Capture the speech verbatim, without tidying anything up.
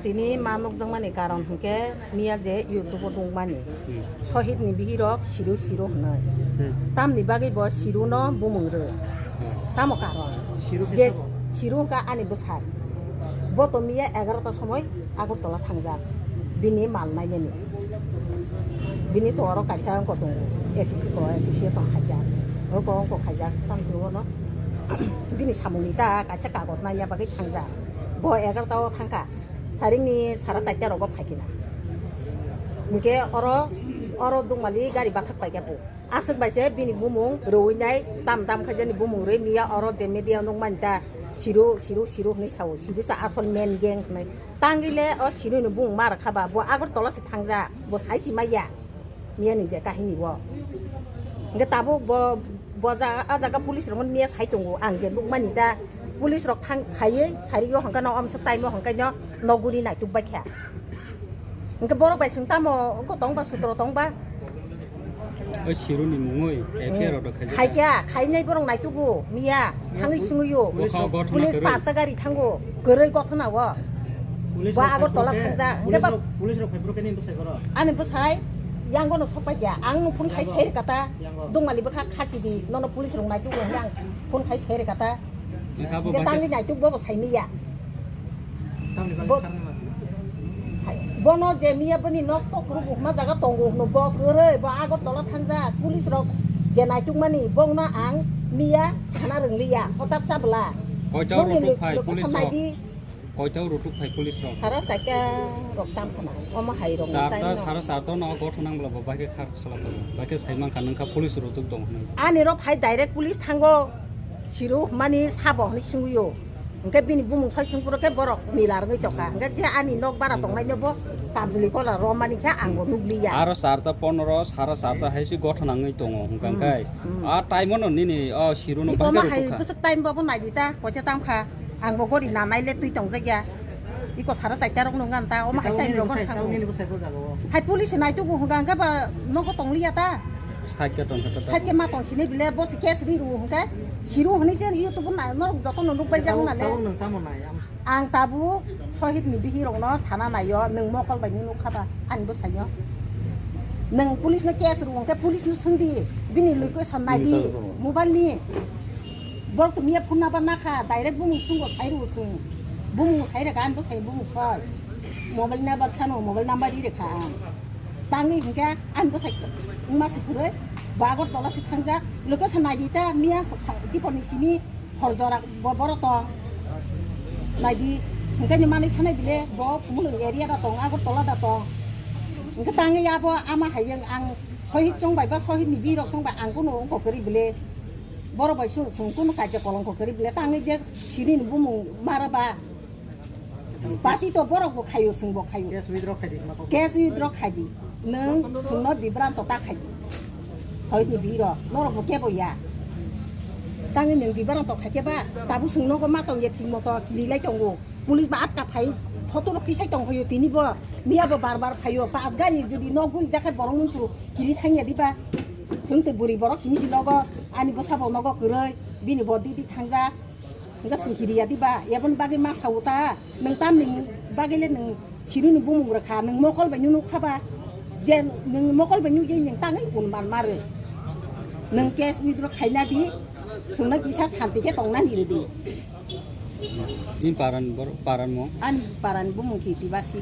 Tini ma nukjakmani karon hwnkhe miya je YouTube o nukmani. Hmm. Sohit ni bihirok siru siru hwnwi. Hmm. Tamni bagwi bo siru no bumung rw. Hmm. Tamo karon. Siru khe je sabo? Siru hwnkha ani bwsai. Bo to miya egarota somoi Agartala thangjak. Bini mal nainani. Bini to oro kaisa wngkha tongo. S S C ko association khaijak. Oro ko wngkha khaijak. Tamni ulo no bini samung ni ta kaisa kagoj naina bagwi thangjak. Bo egarota o thangkha. Saringni sara chaita rogo phaikina. Hwnkhe oro, oro Dungmali gari bathak paikha bo. Aswk bai se bini bumung rwui nai tam tam khaijani bumung rwi miya oro je media nukmani ta siru, siru, siru hwnwi sao. Siru sa asol main gang hwnwi. Tangwi le o siru ni bumung ma rwkha ba bo Agartala se thangjak. Bo sai si maya. Miya ni je kahini bo. Hwnkhe tabuk bo, bo ja-, a jaga police rok miya sai tongo. Ang je nukmani ta police rok thang phaiwi sari o hwnkhe no omsok time o hwnkhe no noguri naituk bai kha. Hwnkhe borok bai swng tamo wngkho tong ba sutro tong ba? O siru ni mungwi F I R order khaijak. Khaikya, khainai borok naitugo miya. Thangwi sungwi o. Police rok. Police pasta gari thango, kwrwi gothona o. Police rok Agartala thangjak. Police rok, police rok phai phuru khe nini bwsai borok? Ani bwsai yango no sokpai ya. Ang no phone khai sai rwkha ta. Yango. Dungmali bwkha khasi di. Nono police rok naituk rok ang phone khai sai rwkha ta. Hwnkhe tangwi naituk bo bo sai miya. Tamni bagwi kharna? Bono je miya bini nok tokhoro buhuma jaga tongo hwno bo kwrwi bo Agartala thangjak police rok je naitukmani bongno ang miya sana rwngliya hotak chabla. Koita bongni rok phai location police rok? Naidi. Koita rok phai police rok? Sara chaita rok tam khana omo hai rok. Charta, sara charta no gothon nang bla bo bai khe khar sala bai khe sai man kha nang kha police rok tuk dong hwnwi. Ani rok phai direct police thango siru mani sabo hwnwi sungwi o. Hwnkhe bini bumung soi sung phuru khe borok nila rwngwi tongkha. Hwnkhe je ani nok bara tongnaino bo Kanjuli kola romani khe ang bo nukliya. Aro charta pondro, sara charta hai se gothon nangwi tongo hwnkha khe. Hmm. A time no nini o siru no. Iko bahai ma hai rwkha. Bwswk time bo bo naidi ta, koita tam kha. Ang bo gori nanai le twi tongjakya. Iko sara chaita rok nung gan ta, omo hai time rok nung. Hai police nai tugu hwnkha hwnkhe ba nogo tongliya ta. Side khe tongkha ta. Side khe ma tong sini bile bo si case ri ru hwnkhe. Siru hwnwi se YouTube na norok joto no nukbai jak na le. Tabuk nung tamo nai, ang. Ang tabuk Sohit ni bihirokno sana naio, nwng mokol bai nukha ba ani bwsaino. Nwng police no case rw hwnkhe police no swngdi, bini location naidi, mobile ni. Borok to miya phone number nakha, direct bumung swngbo sai rw swng. Bumung sai rwkha ani bwsai bumung soi. Mobile number sano, mobile number ri rwkha ang. Tangwi hwnkhe ani bwsai wngma se kwrwi, bo Agartala se thangjak, location naidi ta miya sa-, Dipor ni simi. Hor jora bo boro tong. Naidi, hwnkhe ni manwi thanai bile bo Khumulwng area da tong, Agartala da tong. Hwnkhe tangwi abo ama hai ang Sohit chong bai ba Sohit ni birok chong bai ang kunu wngkha kwrwi bile. Borok bai sung, sung kunu kaisa kolongkho kwrwi bile. Tangwi je sini ni bumung mara ba. Party to borok bo khaio, chwng bo khaio. Case withdraw khai di, ma kok. Case withdraw khai di. Nwng chwngno bibranto ta khai di. Sohit ni biro, norok bo kebo ya. Tangwi nwng bibranto khai khe ba, tabuk chwng nogo ma tong ya thik moto kiri lai tongo. Police ba atka phai, photo rok tisai tong phaio tini bo. Miya bo bar bar phaio, pas gari jodi nok guri jakhai borok nungsu kiri thang ya diba. Chwng tei bwrwi borok simi si nogo, ani bwsa bo nogo kwrwi, bini bo didi thangjak. Hwnkhe chwng kiriya diba, eboni bagwi ma sao ta, nwng tamni bagwi le nwng siruni bumung rwkha, nwng mokol bai nukha ba, je nwng mokol bai nukya nwng tangwi bun man ma rw. Nwng case withdraw khaina di, chwngno kisa santi khe tongnani rw di. Nini paran bor-, paran mo? Ani paran bumung Kirti Basi.